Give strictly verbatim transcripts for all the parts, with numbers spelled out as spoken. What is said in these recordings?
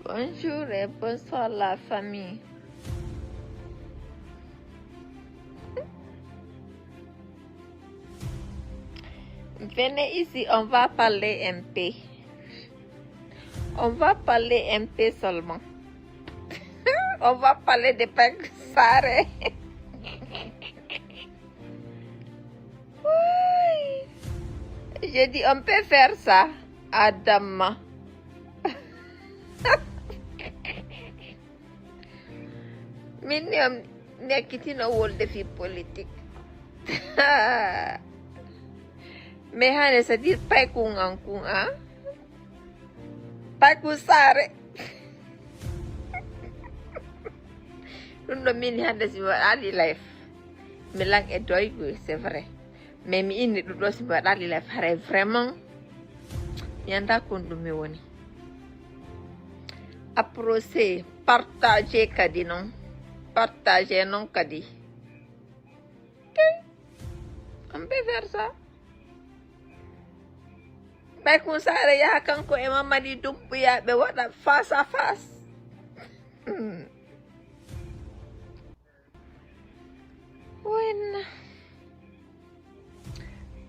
Bonjour et bonsoir la famille. Venez ici, on va parler un peu. On va parler un peu seulement. On va parler de Pekosare. Oui. J'ai dit, on peut faire ça. Adama. Min ni on mi ekkitino wolde fii politik. Mais hande c'est-à-dire paykun an kun a paykun saare. Ɗum ɗo min hande si mi waɗali life mi lan e doygu c'est vrai. Mais mi inni ɗum ɗo si mi waɗali life haray vraiment mi anda kon ɗum mi woni. Approché, partagé kadi non. Partagé non kadi. Te, on peut faire ça. Paykun Saare yaha kanko e Mamadi Dumbuya ɓe waɗa face à face. Hmm. When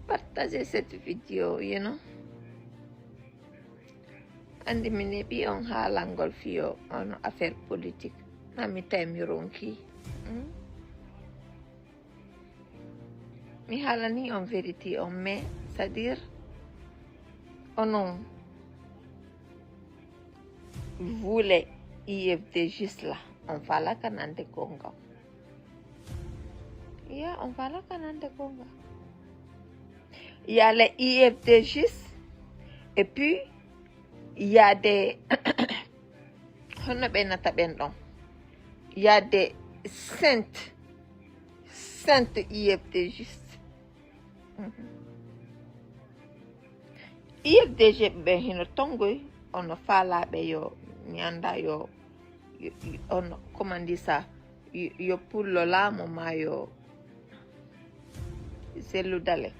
partager cette vidéo, you know. Andi mi neɓi on haalangol fiyo on affaire politique. Na mi tawi mi ronki. Hmm? Mi haalani on vérité on, mais c'est-à-dire onon vous les I F D G là, on faalaka nande gonga. Ya, on faalaka nande gonga. Il y a les I F D G et puis il y a des honno ɓe nata ɓen ɗon. Il y a des saintes saintes I F D G. I F D G ɓe hino tongoy ono faalaaɓe yo mi annda yo, yo, yo ono comment on dit ça, yo, yo pullo laamu ma yo Sellu Dale.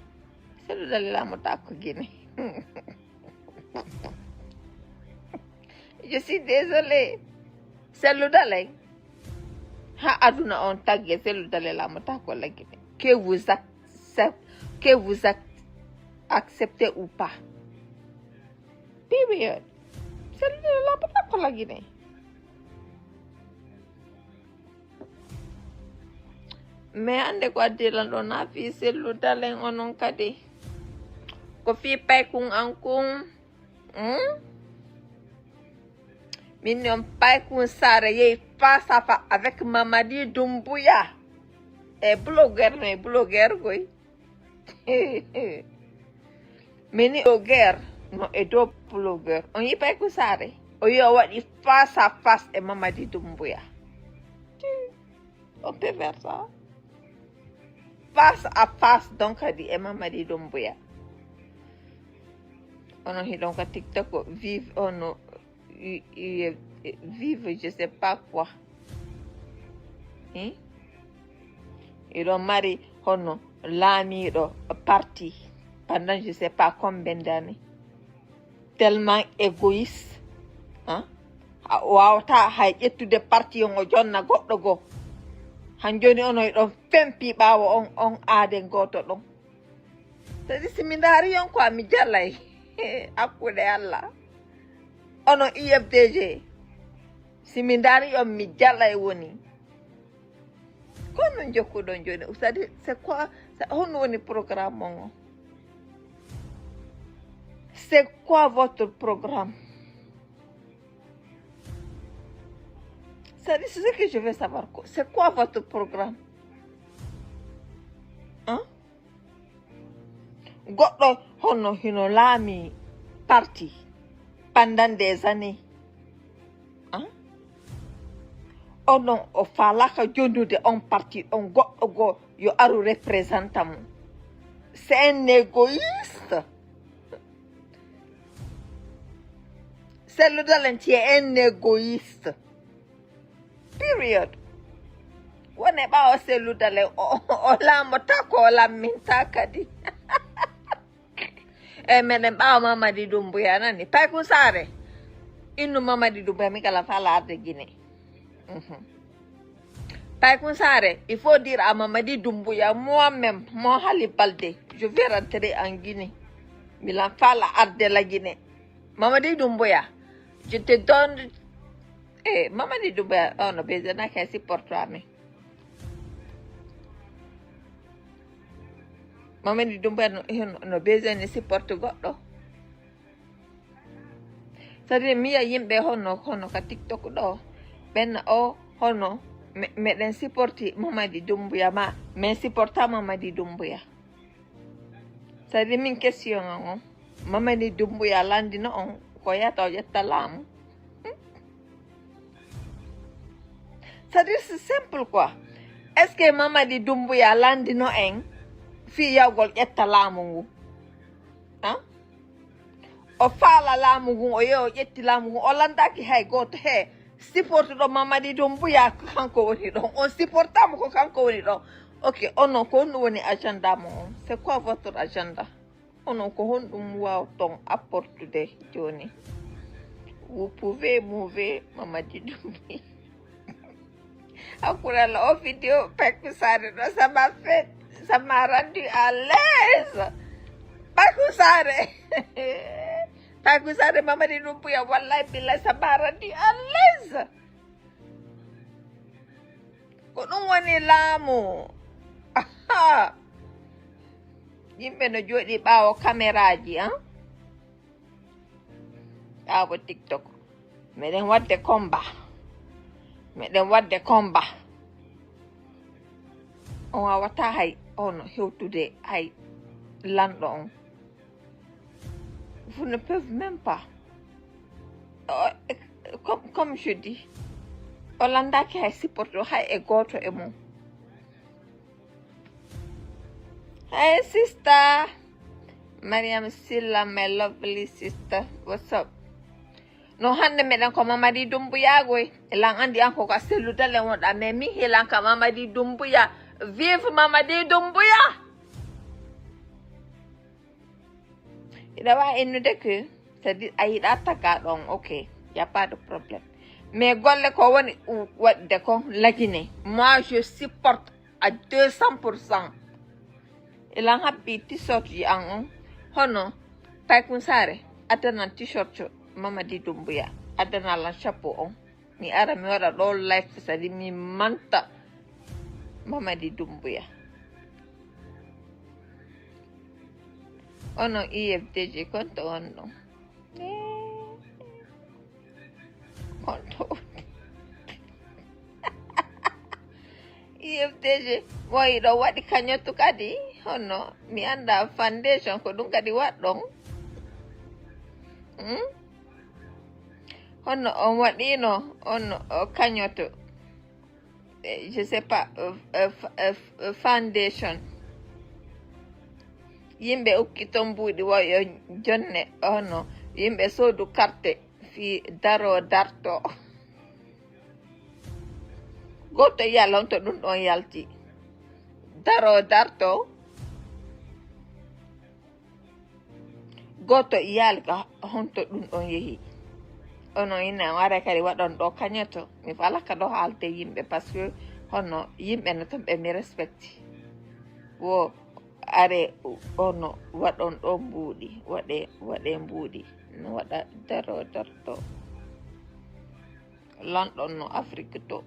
Sellu Dale laamotaako Gine. Je suis désolée. Sellu Dale. Ha aduna on tagge Sellu Dale laamotaako la Gine. Que vous acceptez, que vous ac- acceptez ou pas. Period. Sellu Dale laamotaako la Gine. Mais hande ko addi lan ɗo na fii Sellu Dalen onon kadi. Ko fii paykun an kun. Hmm? Min on paykun Saare yehi face à face avec Mamadi Doumbouya. E blogueur, mais blogueur koy. Mini o guerre no e dow blogueur. On yi paykun Saare. O yi o waɗi face à face e Mamadi Doumbouya. On peut faire ça. Face à face donc kadi e Mamadi Doumbouya. Onon hiɗon ka TikTok vive ono i- i- vive je sais pas quoi. Hein? Hiɗon mari hono laamiiɗo parti pendant je sais pas combien d'années. Tellement égoïste. Hein? A wawata hay ƴettude parti on o jonna goɗɗo goo. Han joni onon hiɗon fempi ɓaawo on on aaden gooto ɗon. Tadi si mi ndaari on quoi mi jalay. Hakkunde Allah. Ono I F D G. Si mi ndaari on mi jalay woni. Ko non jokkuɗon joni? C'est-à-dire, c'est quoi? C'est- honno woni programme mon on? C'est quoi votre programme? C'est-à-dire, c'est ce que je veux savoir. C'est quoi votre programme? Hein? Goɗɗo hono hino laami parti pendant des années. Hein? Onon o faalaka jonnude on parti ɗon goɗɗo goo yo aru représenta mo. C'est un égoïste. Cellou Dalein, tu es un égoïste. Period. Wone ɓaawo Cellou Dalein o, o, o laamota ko o lamminta kadi. E meɗen ɓaawo Mamadi Doumbouya nani. Paykun Saare. Innu Mamadi Doumbouya mi kala fala arde Guinée. Mhm. Paykun Saare, il faut dire à Mamadi Doumbouya, moi-même, mon Hali Balde, je vais rentrer en Guinée. Mi lan fala arde la Guinée. Mamadi Doumbouya, je te donne. Eh, Mamadi Doumbouya, oh no besoin na kay supporte ami. Mamadi Doumbouya no, no, no besoin ni supporte goɗɗo. C'est-à-dire mi yiya yimɓe hono, hono ka TikTok ɗo. Ɓenna o hono me-, meɗen supporti Mamadi Doumbouya ma, mais supporta Mamadi Doumbouya. C'est-à-dire min question an on, Mamadi Doumbouya landino on ko yata o ƴetta laamu? C'est-à-dire c'est simple quoi. Est-ce que Mamadi Doumbouya landino en fii yawgol ƴetta laamu ngu? Hein? O faala laamu ngun, o yehi o ƴetti laamu ngun, o landaki hay gooto he supportuɗo Mamadi Doumbouya ko kanko woni ɗon. On supportamo ko kanko woni ɗon. Ok, onon ko honɗum woni agenda mo on? C'est quoi votre agenda? Onon ko honɗum wawton apportude joni? Vous pouvez mouver Mamadi Doumbouya. Akurala o vidéo Paykun Saare ɗo, ça m'a fait, ça m'a rendu à l'aise. Paykun Saare. Paykun Saare Mamadi Doumbouya, wallahi billahi ça m'a rendu à l'aise. Ko ɗum woni laamu. Aha. Yimɓe no jooɗi ɓaawo kameraaji, an? Ɓaawo TikTok. Meɗen waɗde combat. Meɗen waɗde combat. On wawata hay on hewtude hay lanɗo on. Vous ne peuvent même pas. Oh, comme, comme je dis, o landaki hay supporte o hay e gooto e mum. Hey sister, Mariam Silla, my lovely sister, what's up? No hannde meɗen ko Mamadi Doumbouya goy. Elan andi an ko ka Cellou Dalein wonɗa, mais mi hilan ka Mamadi Doumbouya. Vive Mamadi Doumbouya. Ina wawi innude que c'est-à-dire a yiɗa tagga ɗon, ok, y a pas de problème. Mais golle ko woni u-, waɗde ko lagine. Moi je supporte à deux cents pour cent. Elan habbi t-shirt ji an on. Hono Paykun Saare addanan t-shirt Mamadi Doumbouya, addanan lan chapeau on. Mi ara mi waɗa ɗo live, c'est-à-dire mi manta Mamadi Doumbouya. Onon I F D G konto on ɗum. Konto on. I F D G, mo iɗo waɗi cagnotte kadi, hono mi annda foundation ko ɗum kadi waɗɗon. Hmm? Hono on waɗino on, o, cagnotte, eh, je sais pas, euh, euh, f-, euh, f-, euh, foundation. Yimɓe ukki ton mbuuɗi wayo jonne, hono yimɓe soodu carte fii daro darto. Goto yalla on to ɗum ɗon yalti. Daro darto. Gooto iyaali ka honto ɗum ɗon yehi? Onon ina on ara kadi waɗon ɗo cagnotte. Mi falaka ɗo haalde yimɓe, parce que hono yimɓe no ton ɓe mi respecti. Wo are ono waɗon ɗo mbuuɗi, waɗe, waɗe mbuuɗi. No waɗa daro darto. Lanɗon no Afrique to.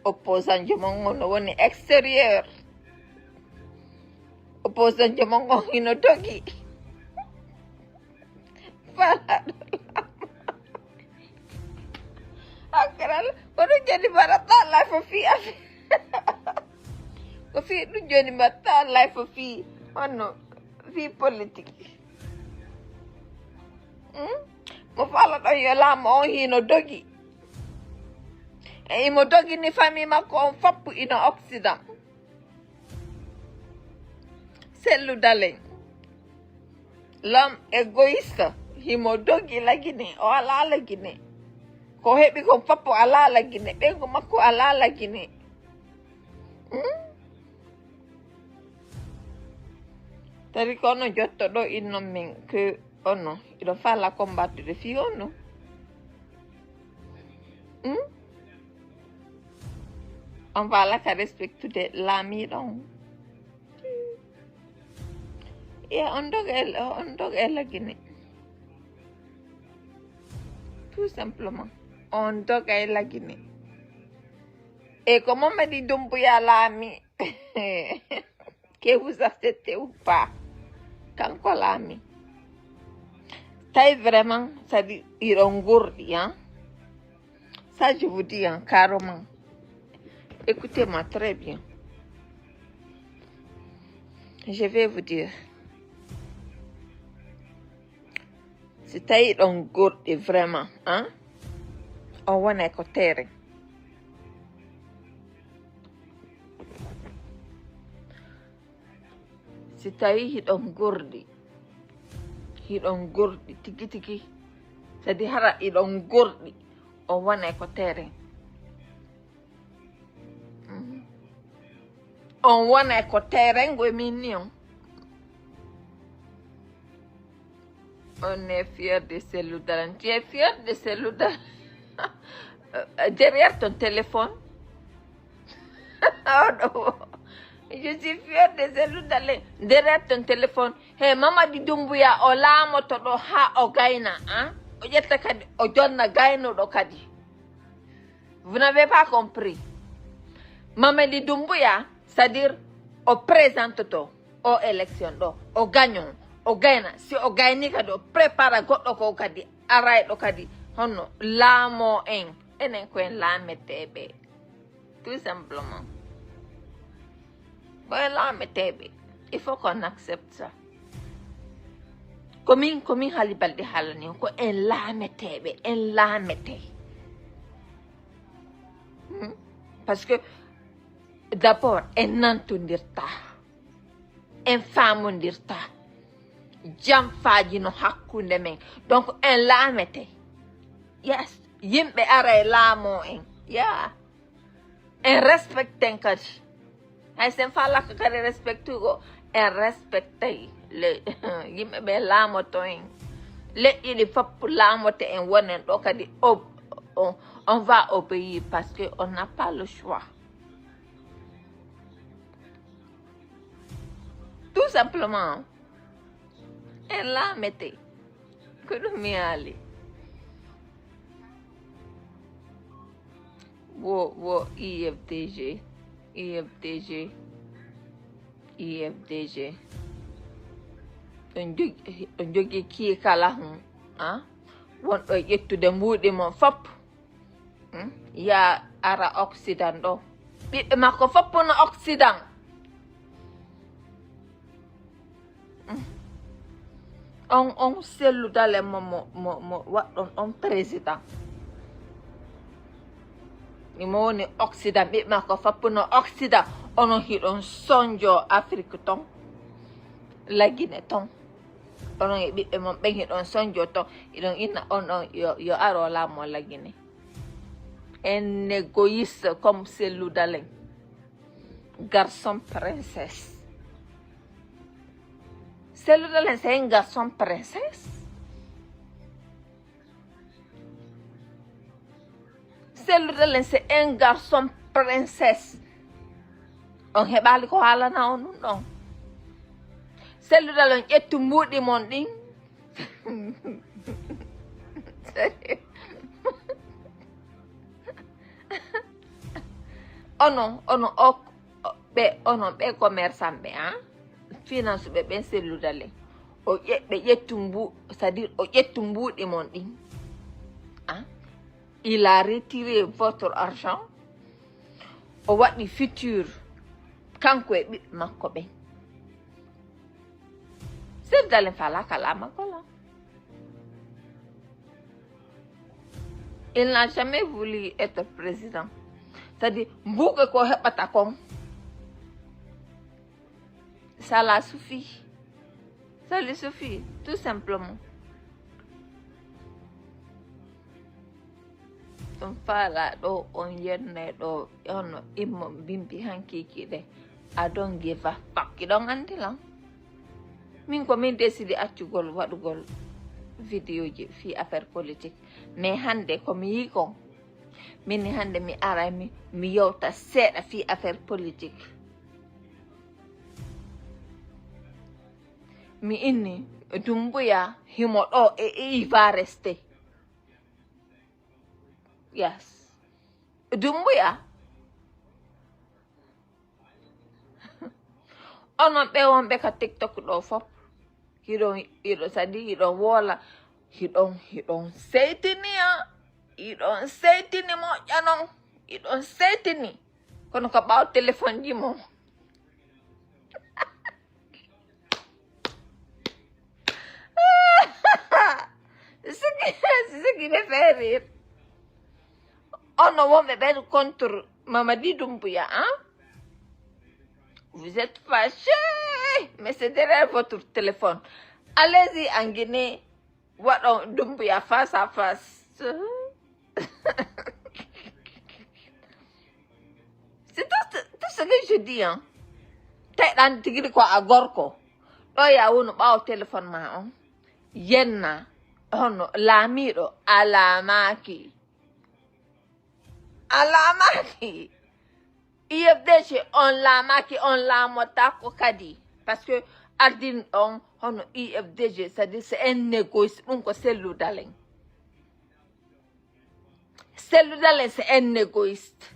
Opposant jo mon on no woni extérieur. Opposant jo mon on hino dogi. Falaɗo. Hakkaral, Ko ɗum joni mbaɗata live o fii afi. Ko fii ɗum joni mbaɗata live o fii honno fii politique. Hmm? Mo fala ɗon yo laamu on hino dogi. E imo dogi ni famille makko on foppu ino Occident. Sellu Dalen. L'homme égoïste, himo dogi la Guinée, o alaa la Guinée. Ko heɓi kon foppu alaa la Guinée, ɓeyngu makko alaa la Guinée. Hmm? Tari ko ono jotto ɗo innon min que ono, iɗo fala combattude fii ono. Hmm? On fala ka respectude laamiiɗo on. Ye on doga e on doga e la Guinée. Tout simplement. On doga e la Guinée. E ko Mamadi Doumbouya laami. Que vous acceptez ou pas. Kanko laami. Tawi vraiment, c'est-à-dire, hiɗon ngorɗi, hein. Ça, je vous dis, hein, carrément. Écoutez-moi très bien. Je vais vous dire. Si tawi ɗon gorɗi vraiment, hein? On wona ko terrain. Si tawi hiɗon gorɗi, hiɗon gorɗi tigi tigi, c'est-à-dire hara hiɗon gorɗi, on wona ko terrain. Mhm. On wona ko terrain ngo e min ni on. On est fier de Sellu Dalen. Tu es fier de Sellu Dalen. Euh, derrière ton téléphone. Oh, non. Je suis fier de Sellu Dalen. Derrière ton téléphone. Hey, Mamadi Doumbouya, o laamoto ɗo ha o gayna, hein? O ƴetta kadi, o jonna gaynuɗo kadi. Vous n'avez pas compris. Mamadi Doumbouya, c'est-à-dire, o présente to, o élection ɗo, o gagne, o gayna. Si o gayni kadi, o prépare goɗɗo ko kadi, arayɗo kadi, honno laamo en, enen ko en laameteeɓe. Tout simplement. Ko en laameteeɓe. Il faut qu'on accepte ça. Ko min, ko min Haali Balde haalani on, ko en laameteeɓe, en laamete. Hmm? Parce que d'abord, en nantondirta, en faamondirta, janfaaji no hakkunde men. Donc, en laamete. Yes, yimɓe ara e laamo en. Yeah. En respecten kadi. Hay sen falaka kadi respectugo, en respectay le yimɓe ɓe laamoto en. Leƴƴi ɗi fop laamote en wonen ɗo kadi ob-, on, on va obéir parce que on n'a pas le choix. Tout simplement. En laamete. Ko ɗum mi haali. Wo, wo I F D G, I F D G, I F D G. On jog-, on jogii kii kala hun, ah? Wonɗo e ƴettude mbuuɗi mon fop. Hmm? Ya ara Occident ɗo. Ɓiɓɓe makko fop no Occident. Hmm. On, on Sellu Dalen mo, mo, mo, mo waɗɗon on président. Imo woni Occident, ɓiɓɓe makko fop no Occident. Onon hiɗon sonjo Afrique ton. La Guinée ton. Onon e ɓiɓɓe mon ɓen hiɗon sonjo ton. Hiɗon inna on, on yo, yo aro laamo La Guinée. Un égoïste comme Sellu Dalen. Garçon princesse. Sellu Dalen, c'est un garçon princesse. Sellu Dalen, c'est un garçon princesse. On heɓaali ko haalana on ɗum ɗon. Sellu Dalen, ƴettu mbuuɗi mon ɗin. Onon, onon o, ɓe, onon ɓe commerçant ɓe, ah? Finance ɓe ɓen Sellu Dalen. O ƴe-, ɓe ƴettu mbu-, c'est-à-dire o ƴettu mbuuɗi mon ɗin. Ah? Il a retiré votre argent. O waɗi futur kanko e ɓiɓɓe makko ɓen. Cellou Dalein faalaa ka laamagol. Il n'a jamais voulu être président. C'est-à-dire, mbuuɓe ko heɓata kon, ça l'a suffi. Ça lui suffit, tout simplement. Ɗum faalaa ɗo on yennay ɗo, hono immo mbimbi hankiiki ɗe. I don't give a fuck. Hiɗon anndi lan? Min ko min décidi accugol waɗugol vidéo ji fii affaire politique. Mais hannde ko mi yii kon. Min ni hannde mi aray mi, mi yewta seeɗa fii affaire politique. Mi inni Dumbuya himo ɗo e, e il va rester. Yes. Dumbuya. Onon ɓe wonɓe ka TikTok ɗo fop. Hiɗon, hiɗon, c'est-à-dire hiɗon woola. Hiɗon, hiɗon seytini ya. Hiɗon seytini moƴƴa non. Hiɗon seytini. Kono ko ɓaawo téléphone ji mon. C'est ce qui, c'est ce qui me fait rire. On a wonɓe ɓen contre Mamadi Doumbouya, hein? Vous êtes fâchés, mais c'est derrière votre téléphone. Allez-y en Guinée, waɗon Doumbouya face à face. C'est tout, tout ce que je dis, hein. Tey ɗan tigiri ko a gorko. Ɗo ya wonu ɓaawo téléphone ma on. Yenna, hono laamiiɗo, a laamaaki. A laamaaki. U F D G, on laamaaki, on laamotaako kadi. Parce que ardin on, hono U F D G, c'est-à-dire c'est un égoïste, ɗum ko Cellou Dalein. Cellou Dalein, c'est un égoïste.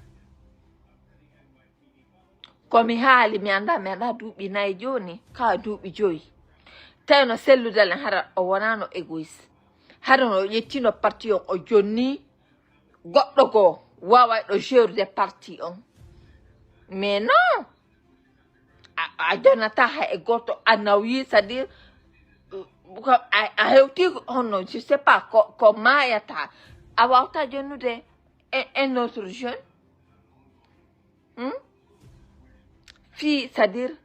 Ko mi haali, mi anndaa, mi anndaa duuɓi nayi jooni, ka duuɓi joyi. Tawi no Cellou Dalein hara o wonaano égoïste. Hara no o ƴettino parti on, o jonni goɗɗo goo waaway ɗo gérude parti on. Mais non! A, a jonnataa hay e gooto, a nawyi, c'est-à-dire, euh, ko a, a hewti hono, je sais pas, ko, ko maayata. A waawta jonnude un, un autre jeune? Hmm? Fii, c'est-à-dire,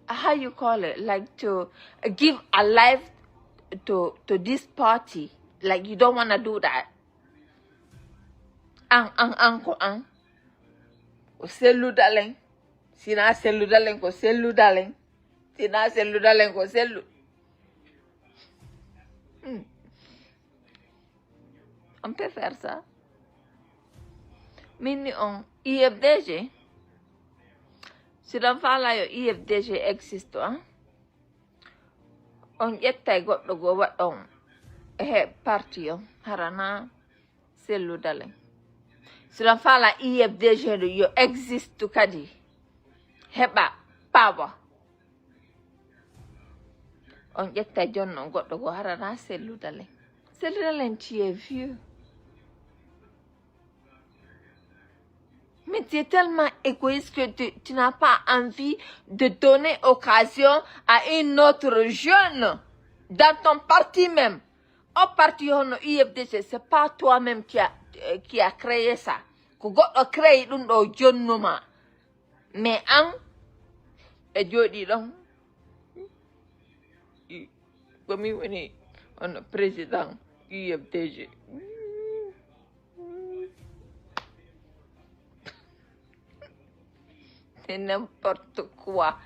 how you call it? Like, to give a life to, to this party. Like, you don't wanna do that. An, an, an ko an. Ko Cellou Dalein. Si na Cellou Dalein, ko Cellou Dalein. Si na Cellou Dalein, ko Cellou. Hmm. On peut faire ça. Min ni on U F D G. Si ɗon faalaa yo U F D G existe, hein? On ƴettay goɗɗo goo waɗon he parti on, hara na Cellou Dalein. Si ɗon faalaa U F D G ɗo yo existe kadi, heɓa power. On ƴettay jonno goɗɗo goo, hara na Cellou Dalein. Cellou Dalein, tu es vieux. Mais tu es tellement égoïste que tu, tu n'as pas envie de donner occasion à une autre jeune dans ton parti même. Au parti hono U F D G, c'est pas toi-même qui a, euh, qui a créé ça. Ko goɗɗo créé ɗum ɗo jonnuma. Mais an, e jooɗi ɗon. Ko min woni on président U F D G. C'est n'importe quoi.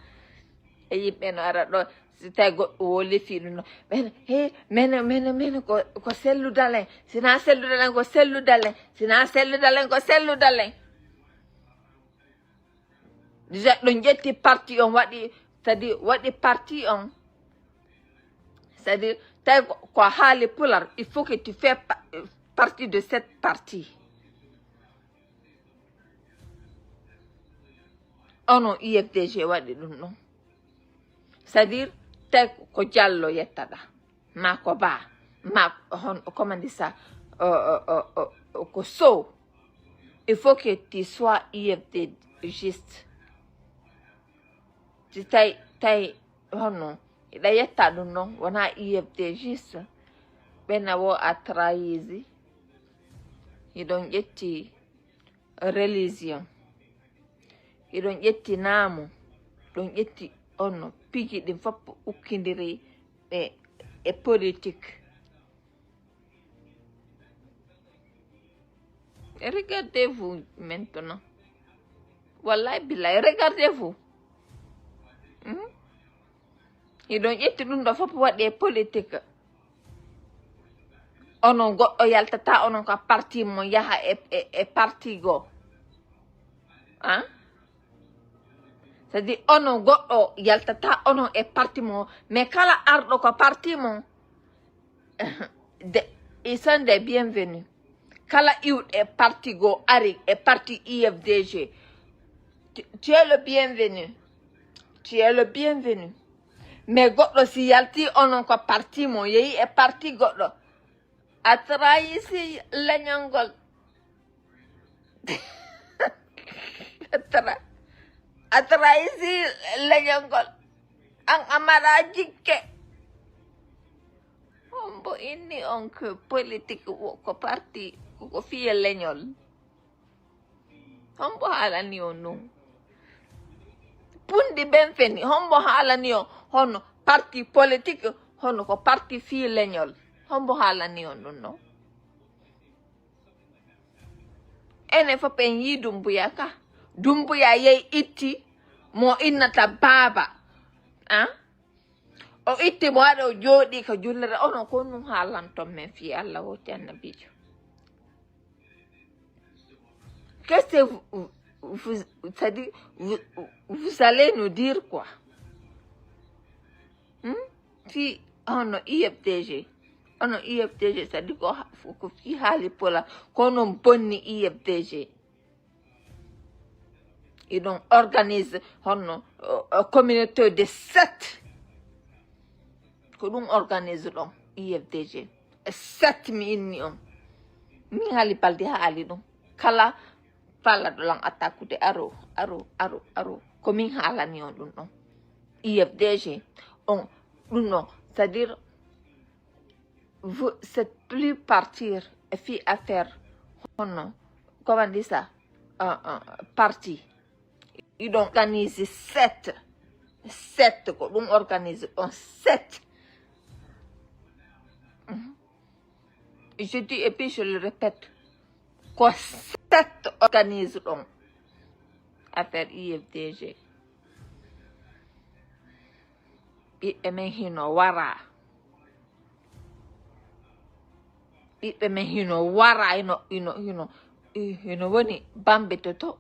E yimɓe no ara ɗo, si tawi goɗɗo woli fii ɗum no. Men, he, men, men, men, ko, ko Cellou Dalein. Si na Cellou Dalein, ko Cellou Dalein. Si na Cellou Dalein, ko Cellou Dalein. Déjà, ɗum ƴetti parti on waɗi, c'est-à-dire waɗi parti on. C'est-à-dire, tawi ko, ko a haali Pulaar, il faut que tu fais pa-, partie de cette partie. Onon U F D G waɗi ɗum ɗon. C'est-à-dire, tawi ko Jallo yettaɗa. Ma ko Ba. Ma hon, comment on dit ça? Euh, euh, euh, euh, ko sow. Il faut que tu sois U F D juste. Si tawi tawi honno hiɗa yetta ɗum noon, wona U F D juste. Ɓenna wo a trahisi. Hiɗon ƴetti religion, hiɗon ƴetti naamu, ɗon ƴetti onno piji ɗin fof ukkindiri e, e politique. Regardez-vous maintenant. Wallahi billahi, regardez-vous. Hmm? Hiɗon ƴetti ɗum ɗo fof waɗi e politique. Onon goɗɗo yaltata onon ka parti mo yaha e, e, e parti goo. Hein? C'est-à-dire onon goɗɗo yaltata onon e parti mo, mais kala arɗo ko parti mo. De, ils sont des bienvenus. Kala iwɗo e parti goo ari e parti U F D G. Tu, tu es le bienvenu. Tu es le bienvenu. Mais goɗɗo si yalti onon ko parti mo yehi e parti goɗɗo. A trahisi leñol ngol. A tra-, a trahisi leñol ngol. An a mara jikke. Hombo inni on ko politique wo ko parti ko fiye leñol? Hombo haalani on ɗum? Pundi ben feni, hombo haalani on hono parti politique, hono ko parti fii leñol? Hombo haalani on ɗum noon? Enen fof en yii Dumbuya ka. Dumbuya yehi itti mo innata baaba. Hein? O itti mo waɗa o jooɗi ka jullere, onon ko ɗum haalanton men fii Allah woti annabiijo. Qu'est-ce que vous, vous, c'est-à-dire, vous, vous allez nous dire quoi? Hmm? Fii hono U F D G. Hono U F D G, c'est-à-dire ko ha-, ko fii haali Pulaar, ko non bonni U F D G. Hiɗon organise hono, uh, uh, communauté de sept. Ko ɗum organise ɗon U F D G. Sept mi inni on. Min haali baldi haali ɗum. Kala falaɗo lan attaqude aro, aro, aro, aro. Ko min haalani on ɗum ɗon. U F D G. On, ɗum ɗon. C'est-à-dire, vous, c'est plus partir et fii affaire hono, comment on dit ça? Euh, euh, parti. Hiɗon organise sept. Sept, ko ɗum organise ɗon sept. Mhm. Je dis et puis je le répète. Ko sept organise ɗon affaire U F D G. Ɓiɓɓe men hino wara. Ɓiɓɓe men hino wara, hino, hino, hino, hino woni Bambe to to.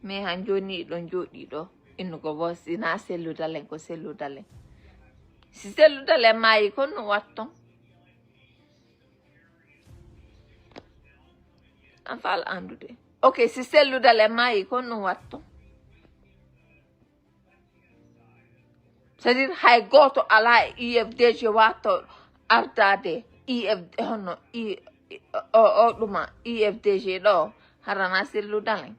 Mais han jooni ɗon jooɗi ɗo, innugo bo, si na Sellu Dalen, ko Sellu Dalen. Si Sellu Dalen maayi, kon no watton? An faal andude. Ok, si Sellu Dalen maayi, kon no watton? C'est-à-dire, hay gooto alaa e U F D G waato ardaade U F D, hono, i, o, o ɗuma, U F D G ɗo, hara na Sellu Dalen.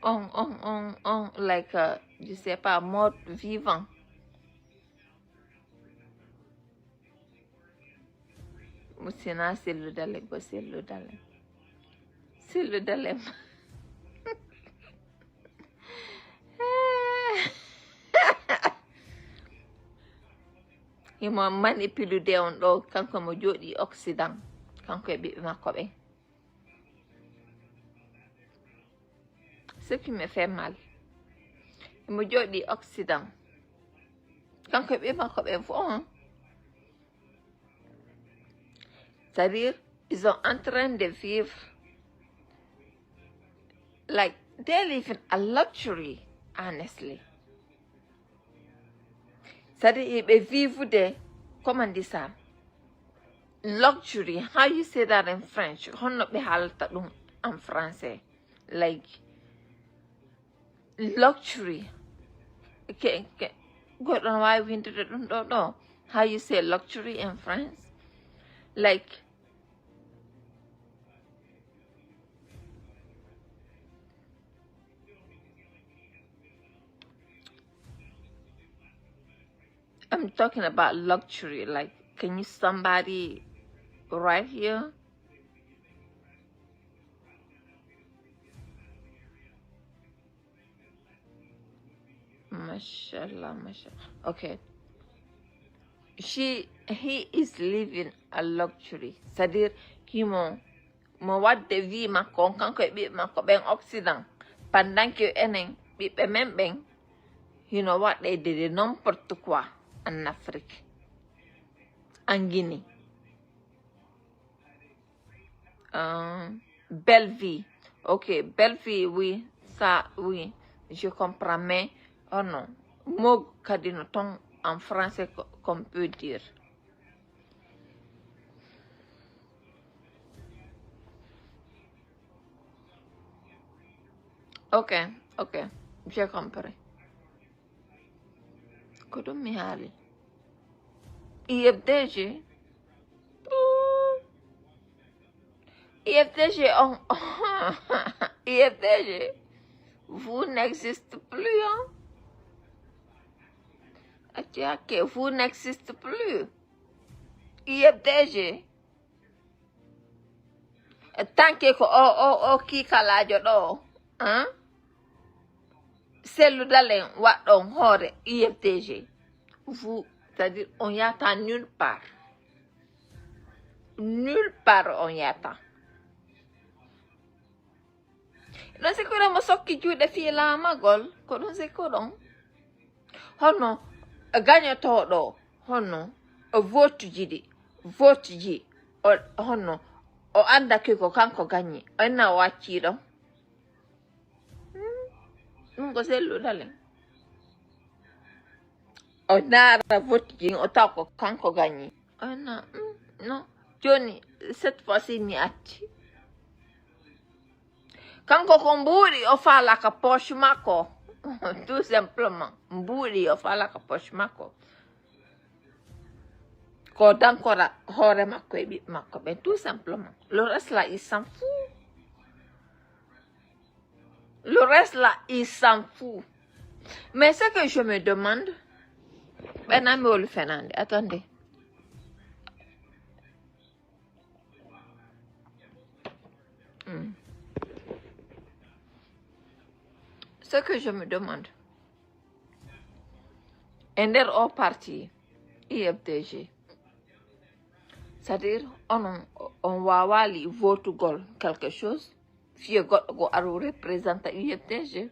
On, on, on, on, like, uh, je sais pas, mort vivant. Mo si na Sellu Dalen, ko Sellu Dalen. Sellu Dalen. Himo manipuler on ɗo, kanko mo jooɗi Occident, kanko e ɓiɓɓe makko ɓen. Ce qui me fait mal. Himo jooɗi Occident. Kanko e ɓiɓɓe makko ɓen fof, hein. C'est-à-dire, ils sont en train de vivre, like, they're living a luxury, honestly. C'est-à-dire, ɓe vivre de, comment on dit ça? Luxury. How you say that in French? Honno ɓe haalata ɗum en français? Like, luxury. Ke, ke, Goɗɗo no waawi windude ɗum ɗo ɗo. How you say luxury in France? Like, I'm talking about luxury. Like, can you somebody right here? Mashallah, mashallah. Okay. She, he is living a luxury. C'est-à-dire, himo, mo wadde vie makko on, kanko e ɓiɓɓe makko ɓen Occident. Pendant que enen, ɓiɓɓe men ɓen, hino waɗde de n'importe quoi en Afrique. En Guinée. Euh, belle vie. Ok, belle vie, oui. Ça, oui. Je comprends, mais, oh non. Mo kadi no ton en français ko- qu'on peut dire. Ok, ok. J'ai compris. Ko ɗum mi haali. U F D G. U F D G, on, U F D G, vous n'existe plus, hein? Atiake, vous n'existe plus. U F D G. Tant que ko o, o, o kiikalaajo ɗo, hein? Cellou Dalein waɗɗon hoore U F D G. Vous, c'est-à-dire, on yata nulle part. Nulle part on yata. Ɗon sikkuɗon mo sokki juuɗe fii laamagol, ko ɗum sikkuɗon? Hono gañotooɗo, hono o votuji ɗi, votuji, o, hono o anndaki ko kanko gañi, o enna o accii ɗon? Hmm, ɗum ko Cellou Dalein. O ndaara votuji, o taw ko kanko gañi. O enna, hmm, non. Jooni, cette fois-ci, mi acci. Kanko ko mbuuɗi o faalaka poche makko. Tout simplement. Mbuuɗi o faalaka poche makko. Ko dankora hoore makko e ɓiɓɓe makko ɓen. Tout simplement. Le reste là, il s'en fout. Le reste là, il s'en fout. Mais ce que je me demande, ɓen ami wolu fenande. Attendez. Hmm. Ce que je me demande, e nder o parti U F D G, c'est-à-dire, onon, on waawaali votugol quelque chose, fiye goɗɗo go aru représenta U F D G.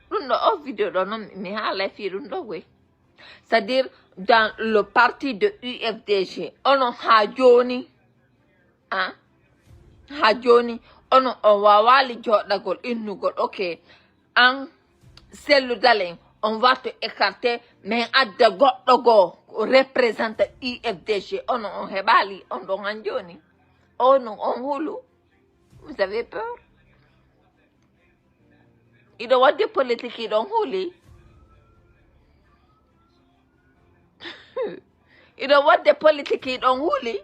Ɗum ɗo, o vidéo ɗo noon, mi haalay fii ɗum ɗo goy. C'est-à-dire, dans le parti de U F D G, onon haa jooni, ah, haa jooni, onon on waawaali jooɗagol, innugol, ok, an, Cellou Dalein, on va te écarter, mais adda goɗɗo goo représente U F D G, onon on heɓaali, on ɗon han jooni. Onon on hulu. Vous avez peur? Hiɗon waɗde politique, hiɗon huli. Hiɗon waɗde politique, hiɗon huli.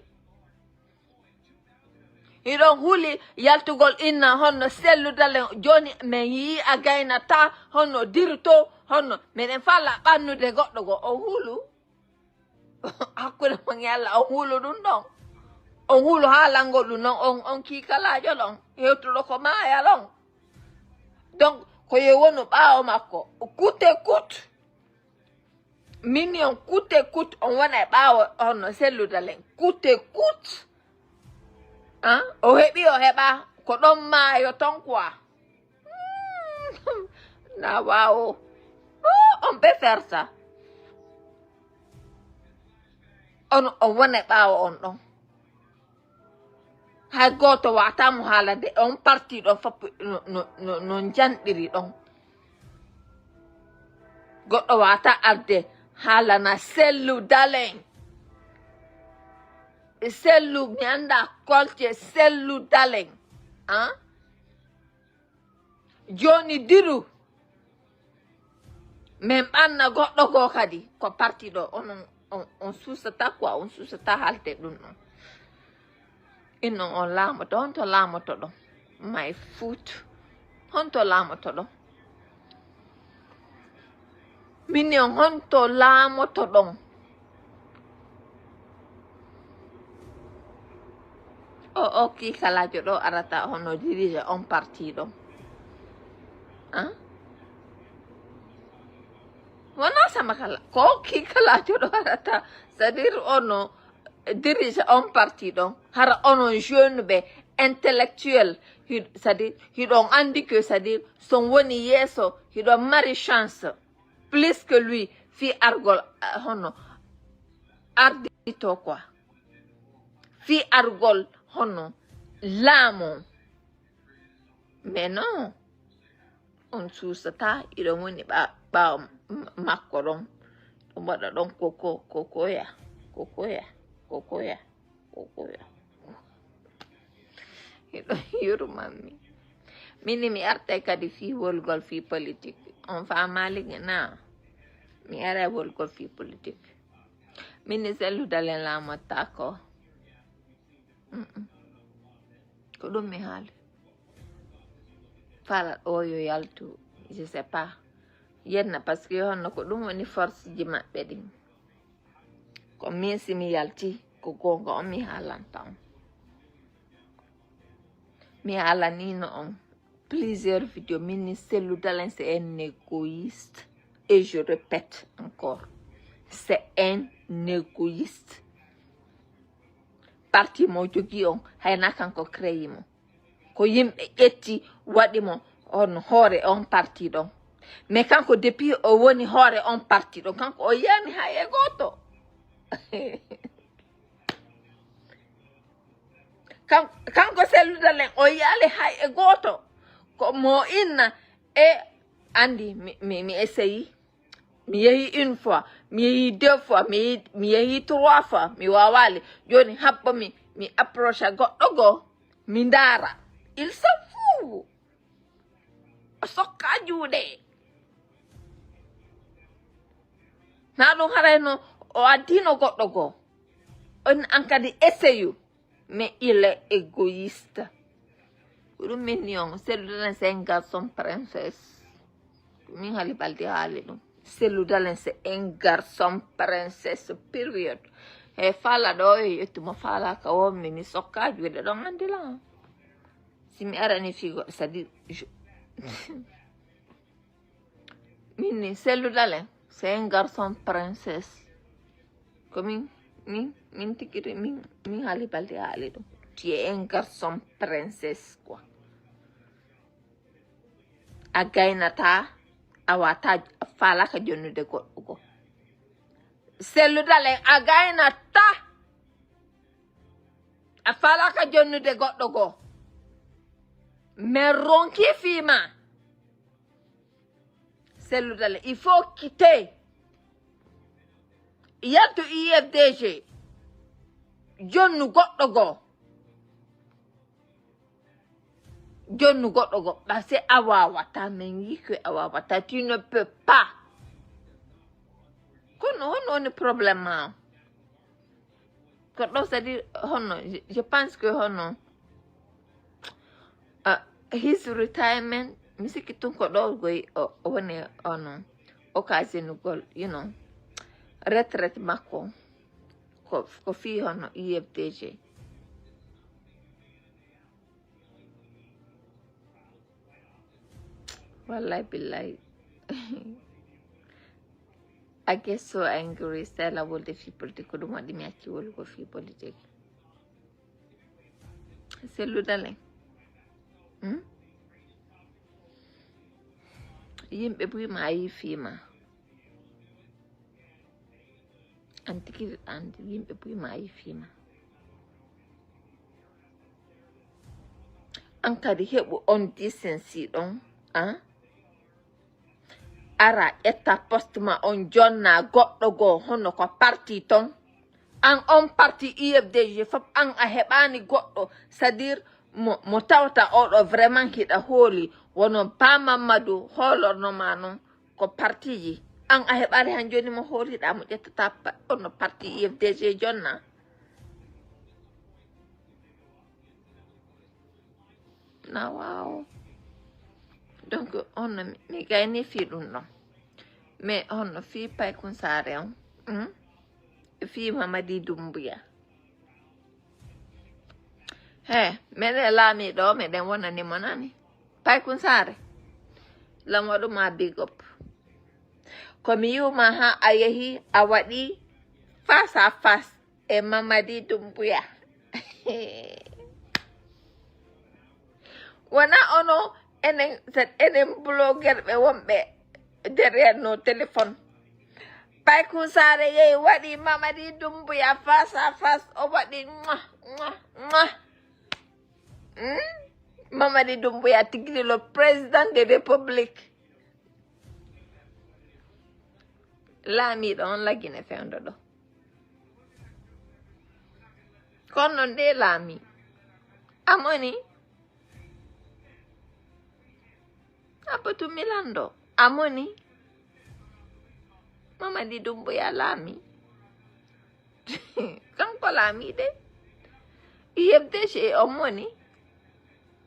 Hiɗon huli yaltugol inna honno Cellou Dalein. Jooni min yii a gaynata honno dirto, honno miɗen fala ɓannude goɗɗo goo. On hulu. Hakkunde mon e Allah, on hulu ɗum ɗon. On hulu haalangol ɗum ɗon, on, on kiikalaajo ɗon, hewtuɗo ko maaya ɗon. Donc, ko yo wonu ɓaawo makko. Coûte que coûte. Min on coûte que coûte, on wona e ɓaawo honno Cellou Dalein. Coûte que coûte. Ah, o heɓi, o heɓa, ko ɗon maayo ton quoi. Mm, na waawo. Oh, on peut faire ça. On, on wona e ɓaawo on ɗon. Hay gooto waata mo haalande on parti ɗon fof no, no, no, no njanɗiri ɗon. Goɗɗo waata arde haalana Cellou Dalein. Cellou, mi annda kolce Cellou Dalein. Ah? Jooni diru. Min ɓanna goɗɗo goo kadi ko parti ɗo. Onon on, on suusata quoi, on suusata haalde ɗum ɗon. Innon on laamoto, honto laamotoɗon? My foot. Honto laamotoɗon? Minen honto laamotoɗon? O, o kiikalaajo ɗo arata hono dirige on parti ɗon. Hein? Wona sama kala. Ko kiikalaajo ɗo arata. C'est-à-dire ono dirige on parti ɗon. Hara onon jeune ɓe intellectuel. Hi-, c'est-à-dire hiɗon andi que c'est-à-dire son woni yeeso hiɗon mari chance. Plus que lui, fii argol, ah, hono ardito quoi. Fii argol hono laamo. Mais non, on suusata, iɗon woni ɓa-, ɓaawo ma-, makko ɗon. Ɗum waɗa ɗon koko, kokoya, kokoya, kokoya, kokoya. Hiɗo yurmanmi. Min ni mi artay kadi fii wolgol fii politique. On faamaali na? Mi aray wolgol fii politique. Min ni Cellou Dalein laamotaako. Mm-mm. Ko ɗum mi haali. Fala ɗo yo yaltu, je sais pas. Yenna, parce que honno ko ɗum woni force ji maɓɓe ɗin. Ko min si mi yalti, ko goonga on mi haalanta on. Mi haalanino on plusieurs vidéos, min ni Cellou Dalein, c'est un égoïste. Et je répète encore, c'est un égoïste. Parti mo jogii on, hayna kanko créé mo. Ko yimɓe ƴetti waɗi mo on hoore on parti ɗon. Mais kanko depuis o woni hoore on parti ɗon, kanko o yiyaani hay e gooto. Kan-, kanko Cellou Dalein o yiyaali hay e gooto. Ko mo inna e andi mi, mi, mi essayi. Mi yehi une fois, mi yehi deux fois, mi yehi, mi yehi trois fois, mi waawaali. Jooni habbo mi, mi approche goɗɗo goo, mi ndaara. Il s'en fout. O sokka juuɗe. Na ɗum harayno o addino goɗɗo goo. On an kadi essayu. Mais il est égoïste. Ko ɗum min ni on, Cellou Dalein, c'est un garçon princesse. Ko min haali baldi haali ɗum. Cellou Dalein, c'est un garçon princesse, période. He faala ɗo, e yettu mo faala ka wonmi, mi sokka juuɗe ɗon andi la. Si mi arani fii goɗɗo, c'est-à-dire, je, min ni Cellou Dalein, c'est un garçon princesse. Ko min, min, min tigi, min, min haali baldi haali ɗum. Tu es un garçon princesse, quoi. A gaynata, a wata, a faalaka jonnude goɗɗo goo. Cellou Dalein, a gaynata. A faalaka jonnude goɗɗo goo. Mais ronki fii ma. Cellou Dalein, il faut quitter. Yaltu U F D G. Jonnu goɗɗo goo. Jonnu goɗɗo goo. Parce que a waawata, min yii que a waawata. Tu ne peux pas. Kono, honno woni problème ma? Ko ɗo, c'est-à-dire, hono, je, je pense que hono, ah, his retirement, mi sikki tun ko ɗo goy o, o woni hono occasion gol, you know, retraite makko. Ko, ko fii hono U F D G. Wallahi billahi. I get so angry, Stella wolde fii politique, ko ɗum waɗi mi acci wolugo fii politique. Cellou Dalein. Hmm? Yimɓe buy ma a yii fii ma. An tigi, an yimɓe buy ma a yii fii ma. An kadi heɓu on decency ɗon, an? Ara ƴetta poste ma on jonna goɗɗo goo, hono ko parti ton. An on parti U F D G fof, an a heɓaani goɗɗo, c'est-à-dire mo, mo tawta oɗo vraiment hiɗa hooli, Wono Pa Mamadou hoolorno ma noon ko partiji. An a heɓaali han jooni mo hooliɗa mo ƴettata pa-, ono parti U F D G jonna. Na waawo. Donc, on mi, mi gayni fii ɗum ɗon. Mais on fii Paykun Saare on. Hmm? Fii Mamadi Doumbouya. He, meɗen laamiiɗo, meɗen wonani mo nani. Paykun Saare. Lan waɗu ma big up. Ko mi yi'uma ha a yehi, a waɗi face à face e Mamadi Doumbouya. Wona ono enen, enen blogueur ɓe wonɓe derrière nos téléphones. Paykun Saare yehi waɗi Mamadi Doumbouya face à face, o waɗi mwah, mwah, mwah. Hmm? Mamadi Doumbouya tigiri le président de république. Laamiiɗo on laggine fewndo ɗo. Kono nde laami. Amoni? Abba Tummi Lanndo. Amoni? Mamadi Doumbouya laami. Kanko laami de. U F D G on moni.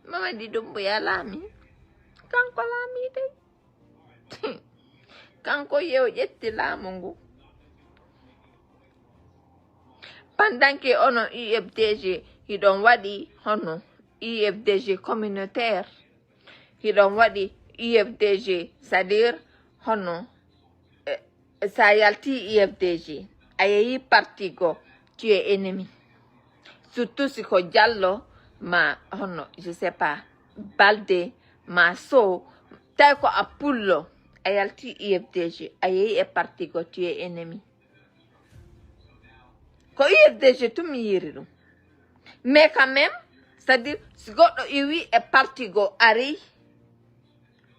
Mamadi Doumbouya laami. Kanko laami de. Kanko yew ƴetti laamu ngu. Pendant que onon U F D G hiɗon waɗi hono U F D G communautaire, hiɗon waɗi U F D G, c'est-à-dire hono, eh, sa yalti U F D G, a yehi parti go, tu es ennemi. Surtout si ko Jallo ma hono, je sais pas, Balde ma Sow, tawi ko a pullo, a yalti U F D G, a yehi e parti go, tu es ennemi. Ko U F D G tun mi yiiri ɗum. Mais quand même, c'est-à-dire, si goɗɗo iwi e parti go ari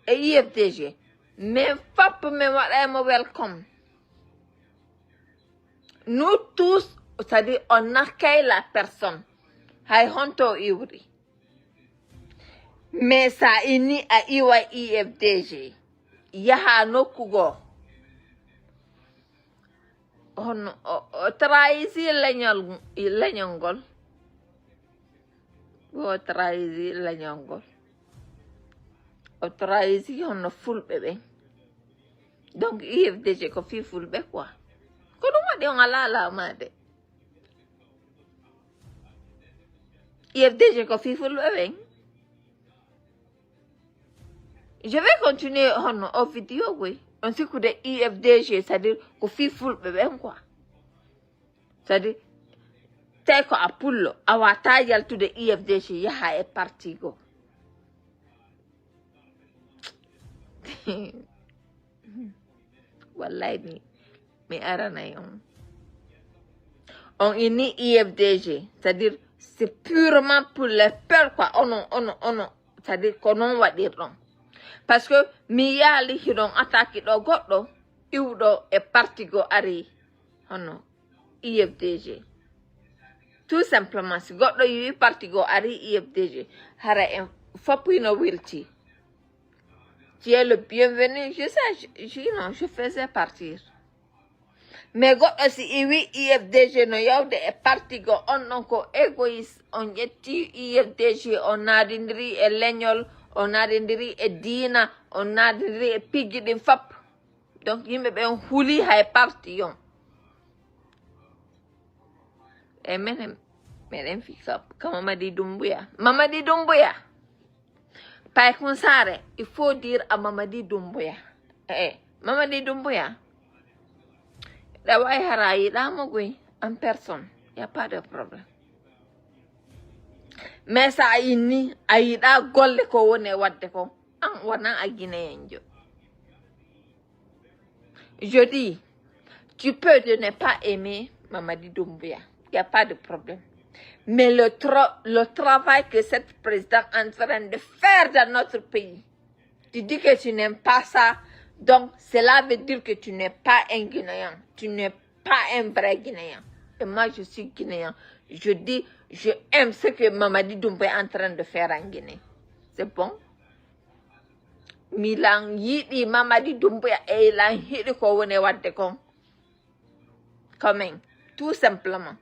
e U F D G, mais fop min waɗay mo welcome. Nous tous, c'est-à-dire, on accueille la personne. Hay honto o iwri. Mais sa inni a iwa U F D G, yaha nokku goo. Hono o, o trahisi leñol, leñol ngol. O trahisi leñol ngol. O trahisi hono fulɓe ɓen. Donc, U F D G ko fii fulɓe quoi. Ko ɗum waɗi on alaa lawmaade. U F D G ko fii fulɓe ɓen. Je vais continuer hono o vidéo goy. On sikkude U F D G, c'est-à-dire ko fii fulɓe ɓen quoi. C'est-à-dire, tawi ko a pullo, a wata yaltude U F D G yaha e parti go. Wallay mi, mi aranay on. On inni U F D G, c'est-à-dire, c'est purement pour les peurs quoi. Ono, ono, ono, c'est-à-dire, ko non waɗirɗon. Parce que mi yaali hiɗon attaque ɗo goɗɗo, iwɗo e parti go ari, hono U F D G. Tout simplement, si goɗɗo yiwi parti go ari U F D G, hara en fop hino wilti. Tu es le bienvenu. Je sais, je, je, non, je faisais partir. Mais goɗɗo si iwi U F D G no yawde e parti go, on ɗon ko égoïste, on ƴetti U F D G, on naadindiri e leñol, on naadindiri e diina, on naadindiri e piggi ɗin fop. Donc, yimɓe ɓen huli hay parti yon. E menen, meɗen fi ka, ka Mamadi Doumbouya. Mamadi Doumbouya. Paykun Saare, il faut dire à Mamadi Doumbouya. Eh, eh, Mamadi Doumbouya. Ɗa wawi hara a yiɗa mo goy en personne. Y a pas de problème. Mais sa a inni, a yiɗa golle ko woni e wadde ko. An wona a Guinéen jo. Je dis, tu peux de ne pas aimer Mamadi Doumbouya. Il n'y a pas de problème. Mais le, tra- le travail que cette présidente est en train de faire dans notre pays, tu dis que tu n'aimes pas ça. Donc, cela veut dire que tu n'es pas un Guinéen. Tu n'es pas un vrai Guinéen. Et moi, je suis Guinéen. Je dis, je aime ce que Mamadi Doumbouya est en train de faire en Guinée. C'est bon? Milan yiɗi Mamadi Dumbuya e lan hiɗi ko woni wadde kon. Coming. Tout simplement.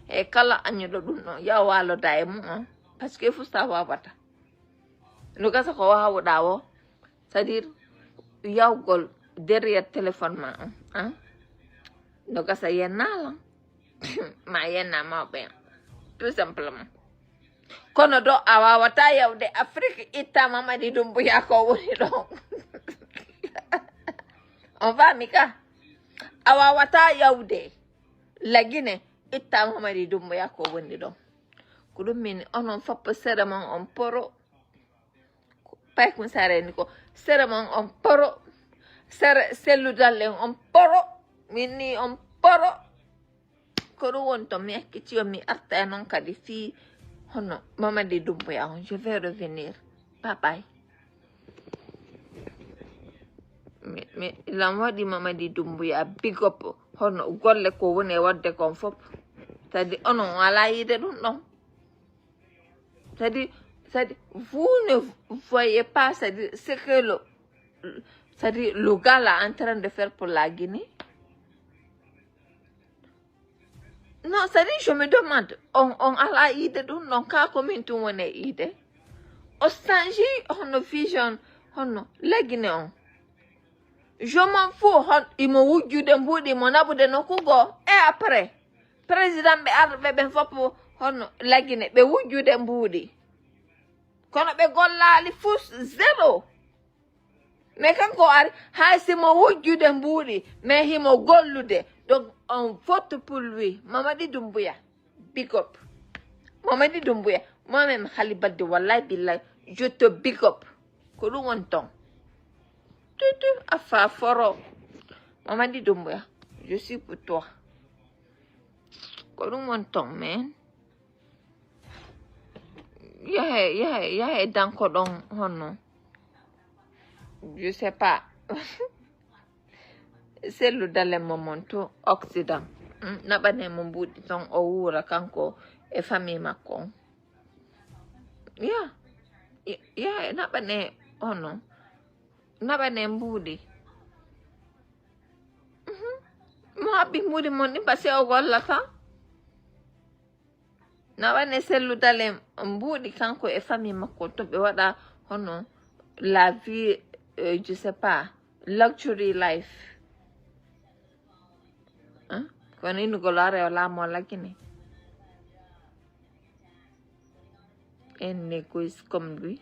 E kala añuɗo ɗum ɗon, yaw waloda e mum on. Parce que fusta wawata. No gasa ko wawuɗa o. C'est-à-dire, yawgol derrière téléphone ma on. Hein? No gasa yennalan. Ma yenna mawɓe. Tout simplement. Kono ɗo a wawata yawde Afrique itta Mamadi Dumbuya ko woni ɗon. On faami ka? A wawata yawde Lagine itta Mamadi Dumbuya ko woni ɗon. Ko ɗum min onon foppo sere mon on poro. Pay kun sareni ko sere mon on poro. Sere sellu dallen on poro. Min ni on poro. Ko ɗum woni ton mi ekkiti on mi arta e non kadi fii hono Mamadi Dumbuya on. Je vais revenir. Bye bye. Mi, mi, lan waɗi Mamadi Dumbuya big up hono golle ko woni e wadde kon fof. Kadi onon on alaa yiide ɗum ɗon. Kadi, kadi, vous ne voyez pas, kadi, ce que le, kadi, le gars là en train de faire pour la Guinée. Non, kadi, je me demande, on, on alaa yiide ɗum ɗon, ka ko min tun woni e yiide. O change hono vision, hono la Guinée on. Je m'en fous, hon, imo wujjude mbuuɗi, imo naɓude nokku goo. Et après, président ɓe arɓe ɓen fof hono la Guinée, ɓe wujjude mbuuɗi. Kono ɓe gollaali fus zéro. Mais kanko ari, hay si mo wujjude mbuuɗi, mais himo gollude. Donc, on vote pour lui. Mamadi Dumbuya, big up. Mamadi Dumbuya, moi-même, Hali Badde, wallahi billahi, je te big up. Ko ɗum woni ton. Tutu, a fa foro. Mamadi Dumbuya, je suis pour toi. Ko ɗum woni ton, man. Yahe, yahe, yahe danko ɗon honno. Je sais pas. Sellu dalen mo mon to Occident. Hmm, naɓane mo mbuuɗi ton o wuura kanko e famille makko on. Ya. Ya, ya, naɓane honno. Naɓane mbuuɗi. Mhm. Mo haɓɓi mbuuɗi mon ɗin, parce que o gollata. Naɓane sellu dalen mbuuɗi kanko e famille makko to ɓe waɗa hono la vie, euh, je sais pas, luxury life. Hein? Kono innugol o ara o laamoo la Guinée. Un égoïste comme lui.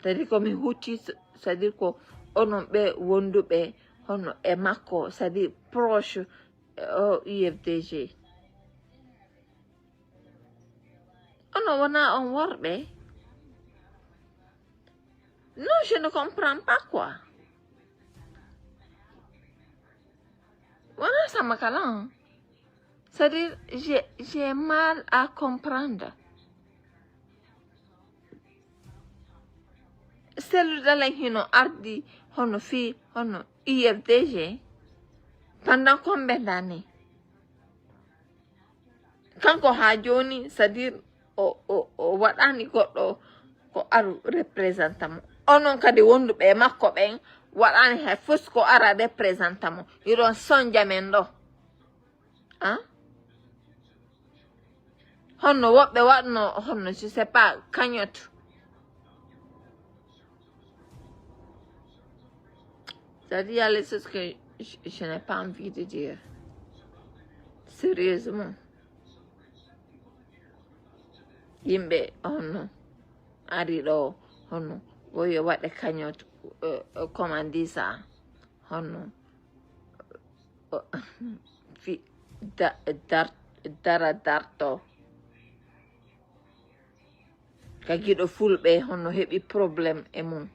C'est-à-dire ko mi hucci, c'est-à-dire ko onon ɓe wonduɓe hono e makko, c'est-à-dire proche, euh, o U F D G. Onon wona on worɓe? Non, je ne comprends pas quoi. Wona sama kala, hein. C'est-à-dire, j'ai, j'ai mal à comprendre. Sellu dalen hino ardi hono fii, hono U F D G. Pendant combien d'années? Kanko haa jooni, c'est-à-dire, o, o, o waɗaani goɗɗo ko aru représenta mo. Onon kadi wonduɓe e makko ɓen, waɗaani hay fus ko ara représenta mo. Hiɗon sonja men ɗo. Hein? Honno woɓɓe waɗno, honno, je sais pas, cagnotte. C'est-à-dire, il y a les choses que je, je n'ai pas envie de dire. Sérieusement. Yimɓe, honno, ari ɗo, honno, woyo waɗe cagnotte, euh, euh, comment on dit ça? Honno, euh, fi, da, dar, dara darto. Ka giɗo fulɓe, hono heɓi problème e mum.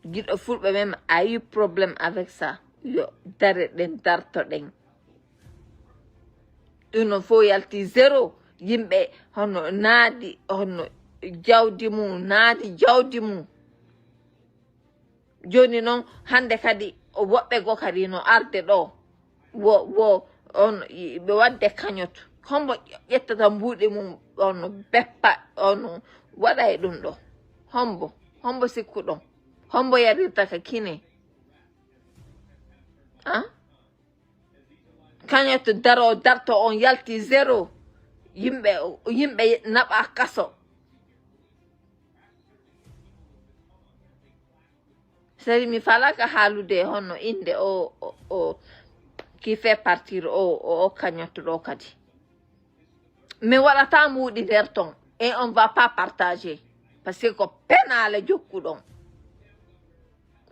Giɗo fulɓe même a eu problème avec ça. Yo dare ɗen darto ɗen. Ɗum no fof yalti zéro. Yimɓe hono naadi, hono jawdi mum, naadi jawdi mum. Jooni noon, hannde kadi, woɓɓe goo kadi no arde ɗo. Wo, wo, on, ɓe waɗde cagnotte. Hombo ƴettata mbuuɗi mum, on no beppa, on no waɗa e ɗum ɗo? Hombo, hombo sikkuɗon? Hombo yarirta ka kine? Ah? Kañum to daro, darto, on yalti zéro. Yimɓe, yimɓe naɓa kaso. Sari mi falaka haalude hono innde o, o, o qui fait partie o, o, o cagnotte ɗo kadi. Mi waɗata mbuuɗi nder ton et on va pas partager. Parce que ko penaale jokkuɗon.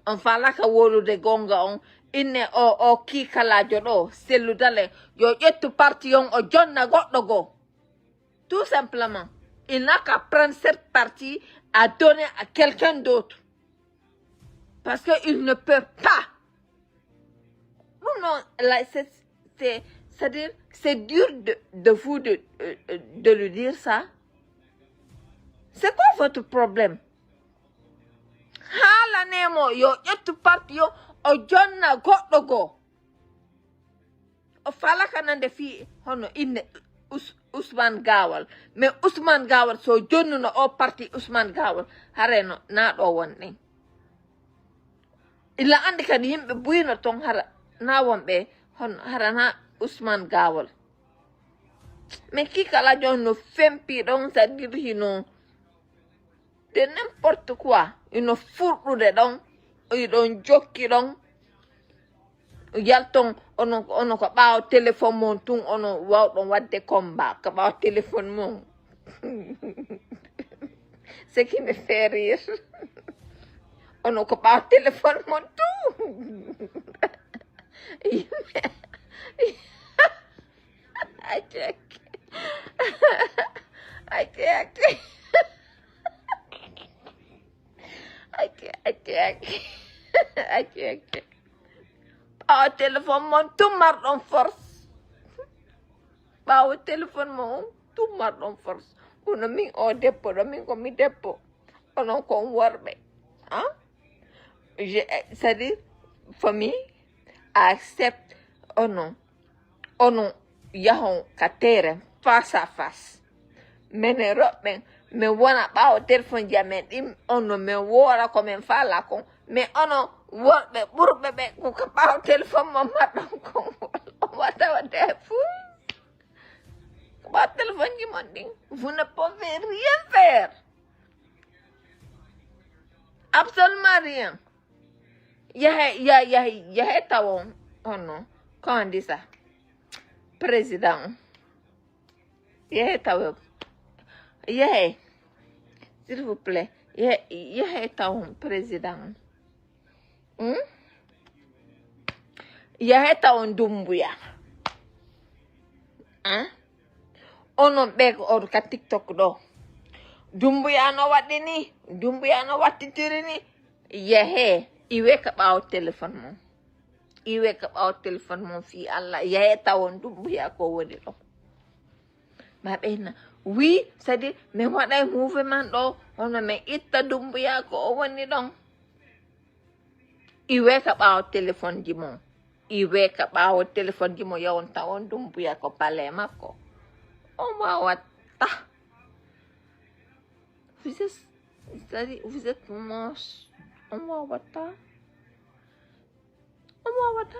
On falaka wolude gonga on. Inne o, o kiikalaajo ɗo, selludale, yo ƴettu parti on o jonna goɗɗo goo. Tout simplement. Il n'a qu'à prendre cette partie à donner à quelqu'un d'autre. Parce qu'il ne peut pas. Non, non, là, c'est, c'est, c'est-à-dire, c'est dur de, de vous de, euh, euh, de lui dire ça. C'est quoi votre problème? Haalanee mo, yo ƴettu parti o, o jonna goɗɗo goo. O falaka nande fii hono inne Us-, Ousmane Gawal. Mais Ousmane Gawal, so jonnuno o parti Ousmane Gawal, hareno na ɗo wonɗen. Ila anndi kadi yimɓe buyno ton hara na wonɓe hono hara na Ousmane Gawal. Mais kiikalaajo no fempi ɗon, c'est-à-dire hino de n'importe quoi. Ino furɗude ɗon, iɗon jokki ɗon. Yalton, ono, ono ko ɓaawo téléphone mon tun, ono wawɗon wadde combat, ko ɓaawo téléphone mon. Ce qui me fait rire. Ono ko ɓaawo téléphone mon tun. Yimɓe. I check. I check. I check, I check. I check. Ɓaawo téléphone mon tun marɗon force. Ɓaawo téléphone mon on tun marɗon force. Kono min o debbo ɗo, min ko mi debbo. Onon kon worɓe. Hein? Je, c'est-à-dire, for me, I accept, oh non. Ono yahon ka terrain face à face. Menen rewɓe, min wona ɓaawo téléphone ji amen ɗin, ono min woora ko min faala kon. Mais ono worɓe ɓurɓe ɓe ko ka ɓaawo téléphone mon marɗon kon. On wata wadde hay fuu. Ko ɓaawo téléphone ji mon ɗin. Vous ne pouvez rien faire. Absolument rien. Yahe, ya, ya, yahe tawon hono, comment on dit ça? Président. Yahe tawon. Yahe. S'il vous plaît. Yahe, yahe tawon président. Hmm? Yahe tawon Dumbuya. Hein? Onon ɓe ko on ka TikTok ɗo. Dumbuya no waɗi ni, Dumbuya no wattitiri ni. Yahe, iwe ka ɓaawo téléphone mon. Iwe ka ɓaawo téléphone mon fii Allah. Yahe tawon Dumbuya ko woni ɗo. Ma ɓeyna. Oui, c'est-à-dire, min waɗay mouvement ɗo, hono min itta Dumbuya ko o woni ɗon. Iwe ka ɓaawo téléphone ji mon. Iwe ka ɓaawo téléphone ji mon, yawon tawon Dumbuya ko palais makko. On wawata. Vous êtes, c'est-à-dire, vous êtes moche. On wawata. On wawata.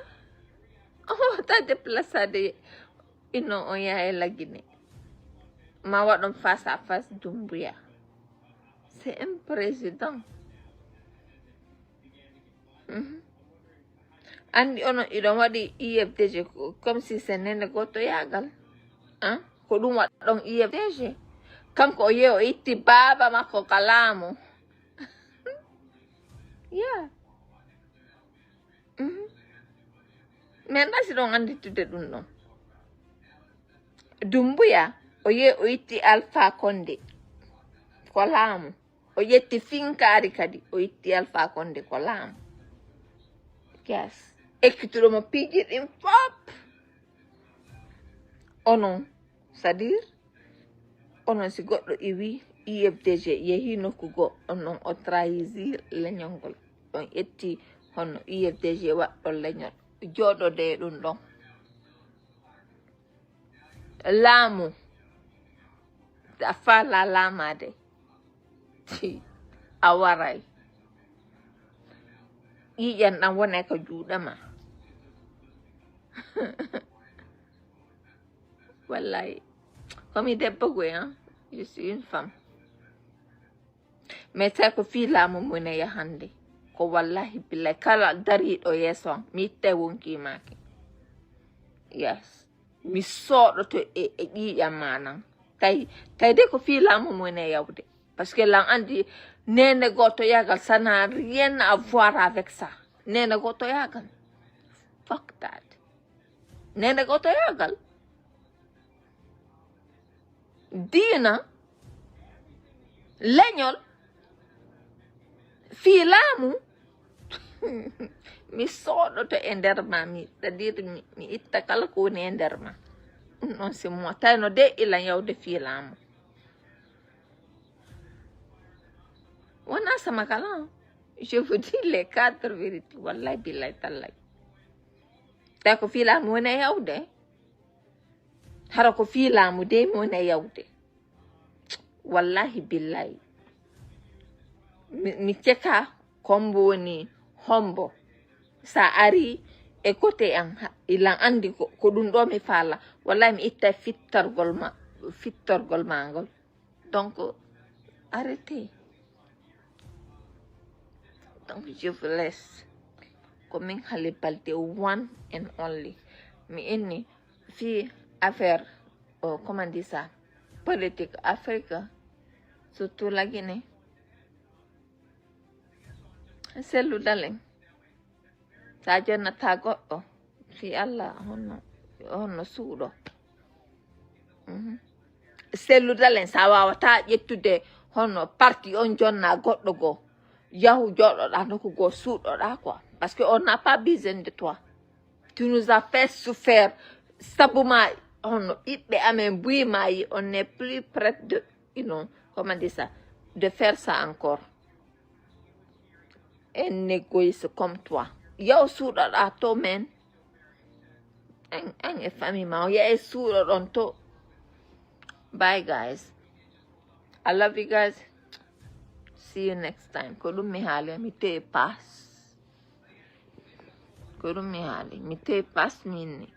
On wawata déplacer de ino on yaha e Lagine. Ma waɗon face à face Dumbuya. C'est un président. Mhm. Anndi onon iɗon waɗi I F D G ko-, comme si c'est nene gooto yaagal. Hein? Ko ɗum waɗɗon I F D G. Kanko o yehi o itti baaba makko ka laamu. Yeah. Mhm. Min ɗasi ɗon anndittude ɗum ɗon. Dumbuya, o yehi o itti Alpha Condé. Ko laamu. O ƴetti finkaari kadi, o itti Alpha Condé ko laamu. Yes. Ekkituɗo mo piiji ɗin fop. Onon, c'est-à-dire, onon si goɗɗo iwi I F D G, yehi nokku goo, onon o trahir leñol ngol. On ƴetti hono I F D G waɗɗo leñol. Jooɗode e ɗum ɗon. Laamu, a faala laamaade, a waray. Ƴiiƴan ɗan wonay ka juuɗe ma. Wallahi, komi debbo goy, hein? Je suis une femme. Mais tawi ko fii laamu mumen e yahande. Ko wallahi billahi, kala dariiɗo yeeso am, mi ittay wonkii maaki. Yes. Mi sooɗoto e, e ƴiiƴam ma nan. Tawi, tawi de ko fii laamu mumen e yawde. Parce que lan andi, nene gooto yagal, ça n'a rien à voir avec ça. Nene gooto yagal. Fuck that. Nene gooto yagal. Diina, leñol, fii laamu. Mi sooɗoto e nder ma, mi, c'est-à-dire mi, mi itta kala ko woni e nder ma. Ɗum ɗon c'est moi. Tawno de ilan yawde fii laamu. Wona sama kala. Je vous dis les quatre vérités. Wallahi billahi tallahi. Tawi ko fii laamu woni e yawde. Hara ko fii laamu de mi woni e yawde. Wallahi billahi. Mi, mi ceka kombo woni hombo. Sa ari e côté an, ha, ilan andi ko, ko ɗum ɗo mi faala. Wallahi mi itta fittorgol ma, fittorgol ma ngol. Donc, arrêtez. Donc, je vous laisse. Ko min Halle Balde, one and only. Mi inni fii affaire, oh, comment on dit ça? Politique Afrique, surtout la Guinée. Sellu dalen. Sa jonnata goɗɗo, fii Allah, honno, honno suuɗo. Mhm. Sellu dalen, sa wawata ƴettude hono parti on jonna goɗɗo goo. Yahu joɗoɗa nokku goo, suuɗoɗa quoi. Parce que on n'a pas besoin de toi. Tu nous as fait souffrir. Sabu ma, hono ɓiɓɓe amen buy maayi, on n'est plus prêt de, you know, comment dire ça, de faire ça encore. Un égoïste comme toi. Yaw suuɗoɗa to men. An, an e famille ma, on yaha e suuɗoɗon to. Bye guys. I love you guys. See you next time. Ko ɗum mi haali, mi tee pass. Ko ɗum mi haali, mi tee pass min ni.